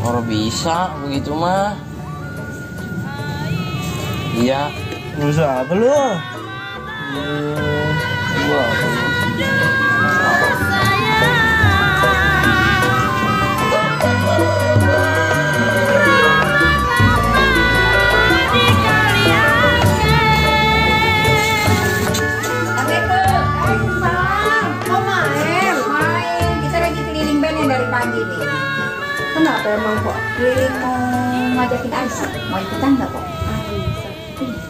Orang bisa begitu mah. Iya. Usaha apa lu? Gua. Kenapa emang kok? Keliling mau ngajakin Aisyah, mau ikutan nggak kok?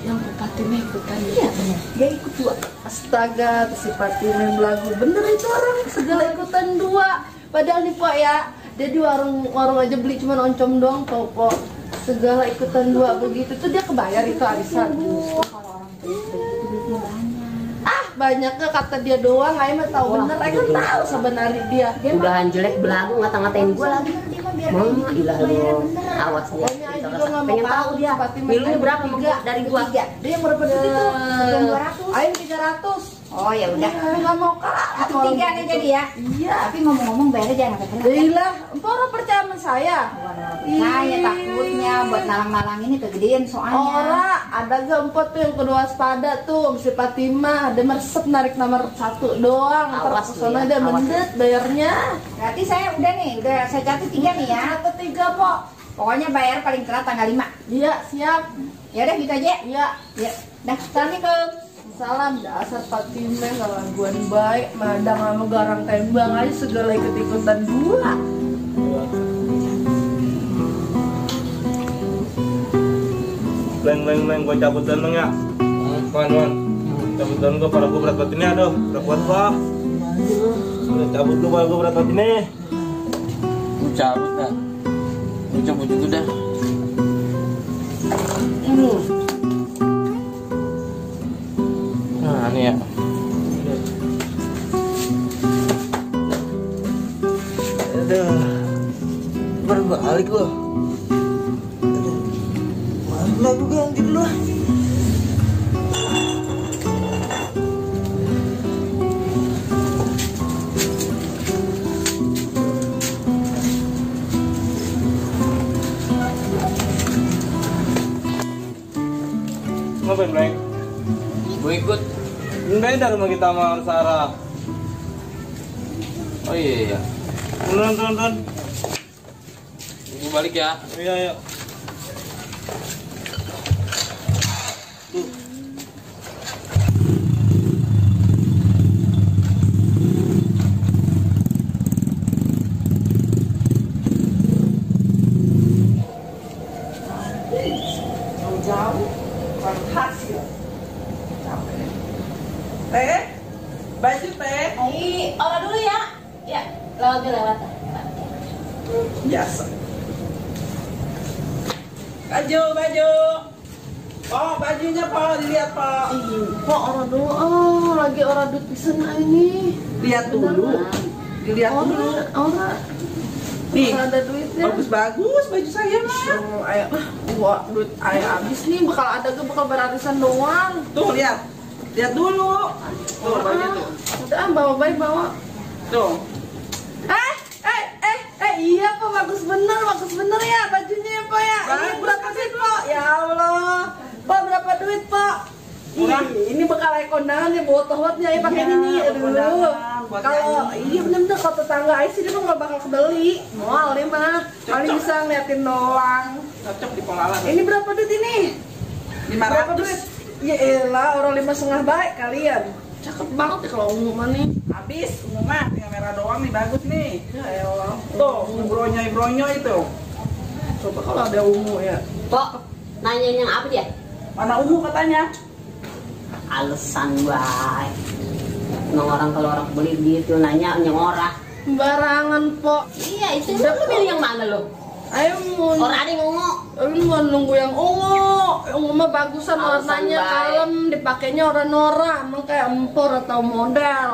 Yang Fatimah ikutan. Iya benar, dia ikut 2. Astaga, si Fatimah belagu bener itu orang segala ikutan 2. Padahal nih Pok ya, dia di warung aja beli cuma oncom doang Pok. Segala ikutan 2 begitu tuh dia kebayar itu arisan. Kalau orang tua begitu duitnya banyak. Banyaknya kata dia doang, Aing mah tahu bener, Aing kan tahu sebenarnya dia. Udahan jelek belagu ngata-ngatain gue lagi. Mama ilah lu, awas dia. Aing juga nggak mau tahu dia. Milunya berapa dari gua? Dia yang berapa duit itu? 200. Aing 300. Oh ya udah. Nggak mau kalah. 1/3 aja jadi ya. Iya. Tapi ngomong-ngomong bayar aja nggak pernah. Gila, empok orang percaya sama saya. Saya takutnya buat nalang-nalang ini kegedean soalnya. Ora, ada gak empok tuh yang kedua waspada tuh, si Fatimah, dia meresep narik nomor 1 doang. Awas Ntar kesana lu ya, dia awas mendet bayarnya. Berarti saya udah nih, udah saya catat 3 nih ya. Atau 3 Pok. Pokoknya bayar paling telat tanggal 5. Iya, siap. Ya udah gitu aja. Iya. Ya. Dah, assalamualaikum. Salam dasar Fatimah, ngelaguan baik, madang sama garang tembang aja segala ikut-ikutan 2. Leng, gua cabut dulu ya. Man. Cabut dulu gua, para gua berat banget ini, aduh, udah kuat gua. Cabut gua, para gua berat banget ini. Gua cabut dah. Gua cabut juga dah. Nah, ini ya. Aduh, baru balik gua. Lah gua ganti dulu. Ngapain, Blank? Gua ikut. Beda rumah kita sama Sarah. Oh iya. Turun. Gua balik ya. Iya. Jauh, kurang hasil. Teh, baju teh. Orang dulu ya. Ya, lewat. Biasa. Baju. Oh, bajunya Pak, dilihat Pak. Pok orang dulu, lagi orang duit pisan ini. Lihat dulu. Dilihat dulu. Orang. Nih, Ada duitnya. bagus baju saya mah. Ayo, gua duit ayo habis nih, bakal berarisan doang. Tuh lihat dulu. Tuh baju tuh. Udah bawa. Tuh. Iya Pak, bagus bener ya bajunya ya Pak ya. Ini berapa duit Pak? Ya Allah, Pak berapa duit Pak? Murah. Ini bekal kondangan ya, bawa tohotnya ya pakai ini nih. Aduh, kalau iya bener-bener kalau tetangga Ais dia mah nggak bakal kebeli. Mual dia mah, paling bisa ngeliatin doang. Cocok di pengalaman. Ini berapa duit ini? 500. Berapa duit? Ya elah, orang 5,5 baik kalian. Cakep banget ya kalau ungu mah nih. Habis ungu mah tinggal merah doang nih, bagus nih. Ya elah. Tuh, bronyo itu. Coba kalau ada ungu ya. Pok, Nanya yang apa dia? Mana Ungu katanya? Alasan baik. Orang kalau orang beli gitu nanya yang orang. Barangan po. Iya itu lu pilih yang mana lo? Ayo mau. Orang ada yang ungu. Lu mau nunggu yang ungu mah bagusan Alasan warnanya baik. kalem, dipakainya orang-orang, emang kayak empor atau model.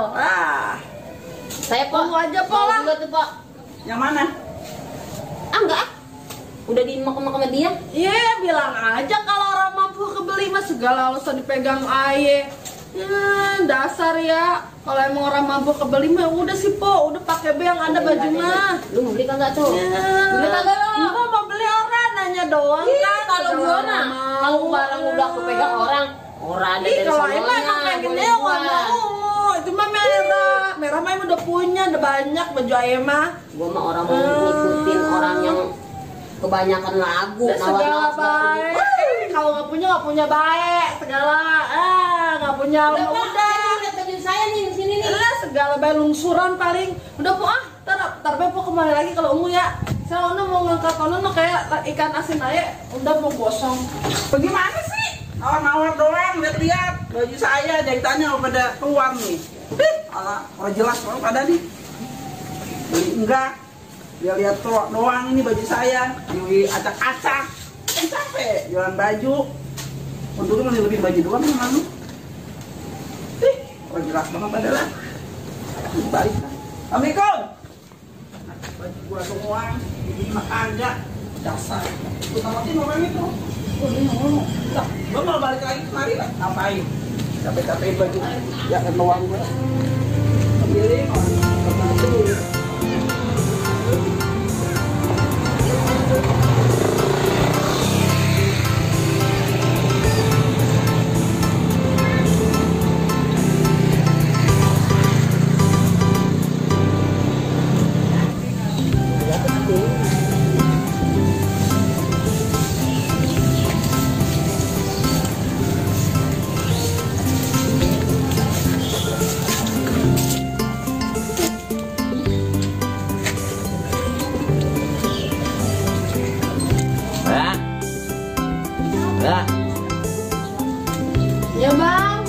Saya po. Ungu aja po lah. Juga tuh po. Yang mana? Ah enggak. Udah di sama dia. Iya, bilang aja kalau orang mampu kebeli mah segala alasan dipegang aye. Ya, dasar ya. Kalau emang orang mampu kebeli mah udah sih po, udah pakai be yang ada baju mah. Lu mau beli kagak tuh? Beli kagak lo? Enggak mau beli orang, nanya doang kan. Kalau gua mah kalau barang udah aku pegang orang ada dari kalau sononya, emang pengen boleh dia jual. warna ungu, itu mah merah mah emang udah punya, udah banyak baju aye mah. Gua mah orang mau ngikutin orang yang kebanyakan lagu Segala baik. Kalau nggak punya baik. Segala nggak punya udah. Lihat baju saya nih di sini nih. Segala baik lungsuran paling. Udah po tar po kembali lagi kalau ungu ya. Saya mau ngangkat ono kayak ikan asin aja. Udah mau gosong. Bagaimana sih? Nawar-nawar doang, lihat-lihat baju saya jahitannya pada keluar nih. Orang jelas orang pada nih. Beli enggak? Dia lihat doang ini baju saya, diacak-acak. Kan capek jualan baju. Untungnya masih lebih baju doang yang lalu. Orang jelas banget adalah. Balik. Assalamualaikum. Baju gua doang, ini mah kagak. Dasar. Gua tamatin orang itu. Gua mau balik lagi kemari lah. Ngapain? Capek-capek baju. Ya kan doang gua. Ambilin orang. Dulu. Ya bang.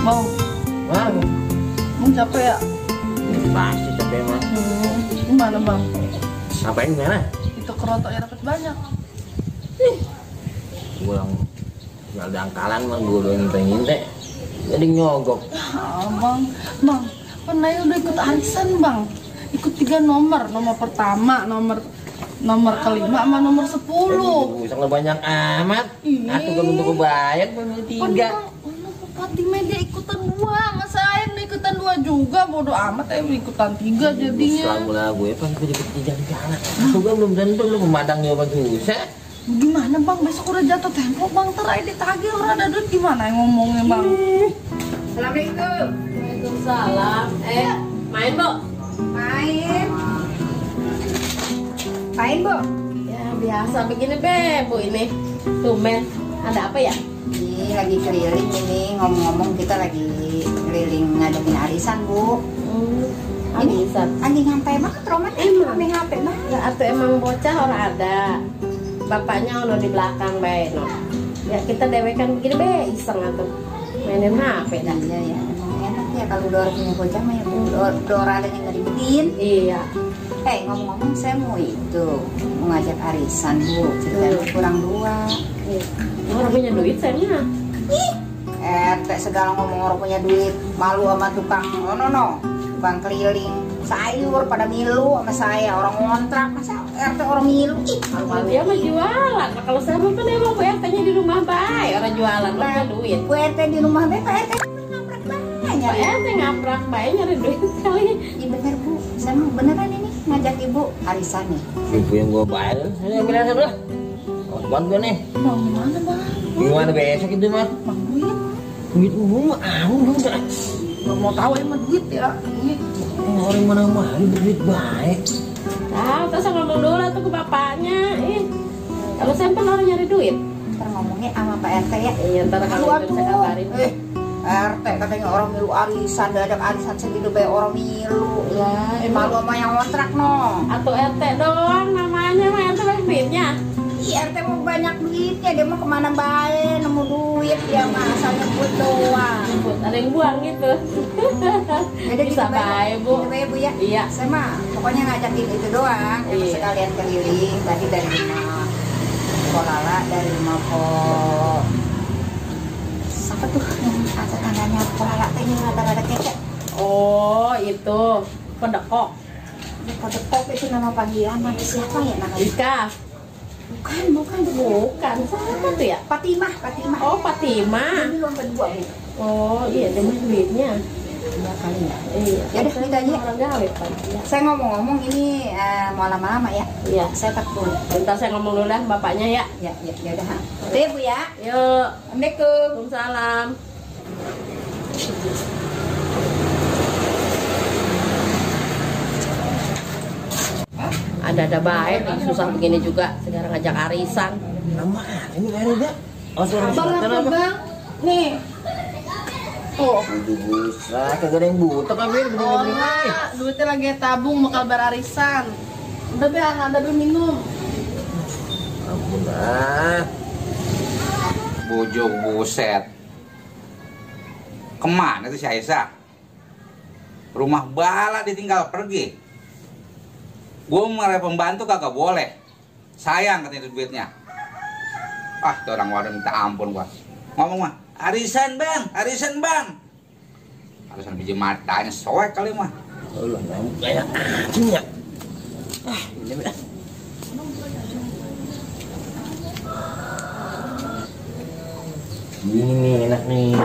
Mau capek ya? Pasti capek mah. Gimana bang? Ngapain gimana? Itu kerotoknya dapat banyak. Gue yang tinggal dangkalan mah gue udah nginte-nginte. Jadi nyogok. Bang, pernah udah ikut arisan bang? Ikut 3 nomor pertama, nomor kelima sama nomor 10. Usah banyak amat. Iya. Aku kan untuk kebayar baru 3. Di media ikutan 2, masa saya ikutan 2 juga, bodo amat ikutan 3 jadinya. Selalu lah gue kan gue ikut 3 di jalan. Aku kan belum tentu lu pemadang nyoba susah. Gimana bang, besok udah jatuh tempo bang, terai ditagih orang ada duit gimana yang ngomongnya bang? Assalamualaikum. Waalaikumsalam. Main bu? Main bu. Ya biasa begini be bu ini. Tumben. Ada apa ya? Ini lagi keliling ini, ngomong-ngomong kita lagi keliling ngajakin arisan bu. Arisan. Anjing sampai banget Roman, rame HP banget. Ya atau emang bocah orang ada. Bapaknya ono di belakang be no. Ya kita dewekan begini be iseng atau mainin HP dah. Iya ya, emang enak ya kalau udah orang punya bocah mah ya bu. Udah orang ada yang ngeribetin. Iya. Ngomong-ngomong saya mau ngajak arisan bu. Kita kurang 2. Orang punya duit saya mah. RT segala ngomong orang punya duit, malu sama tukang tukang keliling sayur pada milu sama saya, orang ngontrak masa RT orang milu. Malu dia mah jualan. Nah, kalau saya mah kan emang Bu RT-nya di rumah baik, orang jualan orang punya duit. Bu RT di rumah Pak RT ngaprak banyak. Pak RT ngaprak baik nyari duit kali. Iya bener bu, saya mau beneran ini ngajak ibu arisan nih. Ibu yang gue bayar, saya bilang sebelah. Buat gue nih. Bang gimana bang? Gimana besok itu mah? Bang duit? Duit umum udah. Gak mau tahu emang duit ya. Duit. Orang mana mau duit baik. Tahu, terus ngomong dulu tuh ke bapaknya. Kalau saya pernah orang nyari duit. Ntar ngomongnya sama Pak RT ya. Iya, ntar kalau itu saya kabarin. RT katanya orang milu arisan, dadak arisan segitu bae orang milu. Ya, Malu sama yang ngontrak no. Atau RT doang namanya mah RT banyak duitnya. Iya RT duitnya, dia mah kemana baik nemu duit, dia mah asal nyebut doang. Ada yang buang gitu. Jadi Bisa gitu, baik, Bu. Gitu baik, Bu ya. Iya. Saya mah pokoknya ngajakin itu doang. Kita Iya. sekalian keliling tadi dari rumah Kolala, dari rumah siapa tuh yang tangganya Kolala teh yang rada-rada kecek. Oh, itu pedekok. Kodepok itu nama panggilan nama siapa ya namanya? Ika. Bukan. Bukan. Siapa tuh ya? Fatimah. Oh, Fatima. Ini lomba dua, Bu. Oh, iya, dia mah duitnya. Dua kali ya. Iya. Ya udah, kita aja. Orang gawe, Pak. Iya. Saya ngomong-ngomong ini mau lama-lama ya. Iya. Saya takut. Bentar saya ngomong dulu lah bapaknya ya. Ya udah. Oke, Bu ya. Yuk. Assalamualaikum. Waalaikumsalam. Ada baik, susah begini juga. Sekarang ngajak arisan. Nama ini kayaknya dia. Oh, suruh Bang, makan apa apa? bang? Nih. Oh. Aduh, busa, kagak ada yang buta kan Mir, Oh, begini-begini. enggak. Duitnya lagi tabung bakal berarisan. Udah bang, ada dulu minum. Ampun ah. Bujung buset. Kemana tuh si Aisyah? Rumah bala ditinggal pergi. Gue mau pembantu kagak boleh. Sayang katanya itu duitnya. Ah, tuh orang wadah minta ampun gua. Ngomong mah, arisan bang. Arisan biji matanya soek kali mah. Oh, lah, kayak anjing ya. Ah, ini dah. Ini nih enak nih.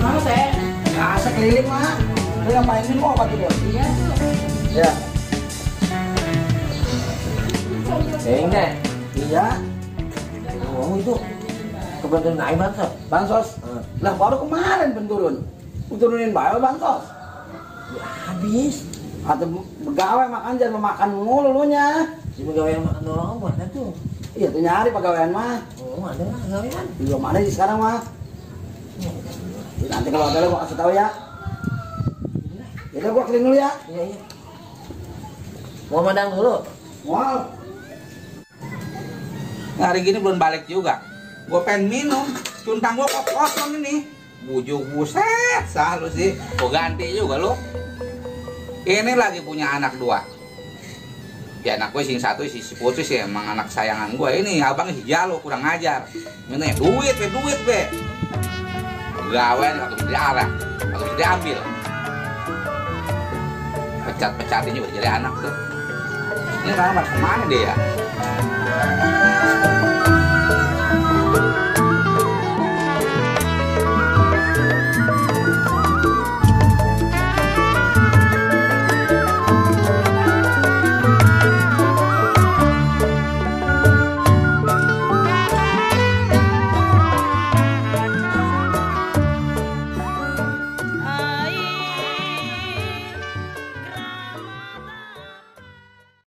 Mau teh? Biasa keliling mah. Lu ngapain minum obat itu? Iya tuh. Ya. Enggak. Iya. Oh, itu kebetulan naik banget. Bansos. Lah baru kemarin penturun. Turunin bayo bansos. Habis. Atau pegawai makan jangan makan mulu lu nya. Si pegawai yang makan doang mana tuh? Iya tuh nyari pegawaian mah. Oh, ada lah pegawaian. Belum ada sih sekarang mah. Nanti kalau ada gua kasih tahu ya. Jadi gua keliling dulu ya. Iya. Mau madang dulu. Wow. Nah, hari gini belum balik juga. Gue pengen minum, cuntang gue kosong ini. Bujuk buset, selalu sih. Gue ganti juga lo. Ini lagi punya anak dua. Ya anak gue sing satu si Putri sih emang anak sayangan gue. Ini abangnya si Jalo kurang ajar. Ini duit be. Pegawai kagak bisa diarah, kagak bisa diambil. Pecat-pecatin juga jadi anak tuh. Ini sekarang kemana dia ya?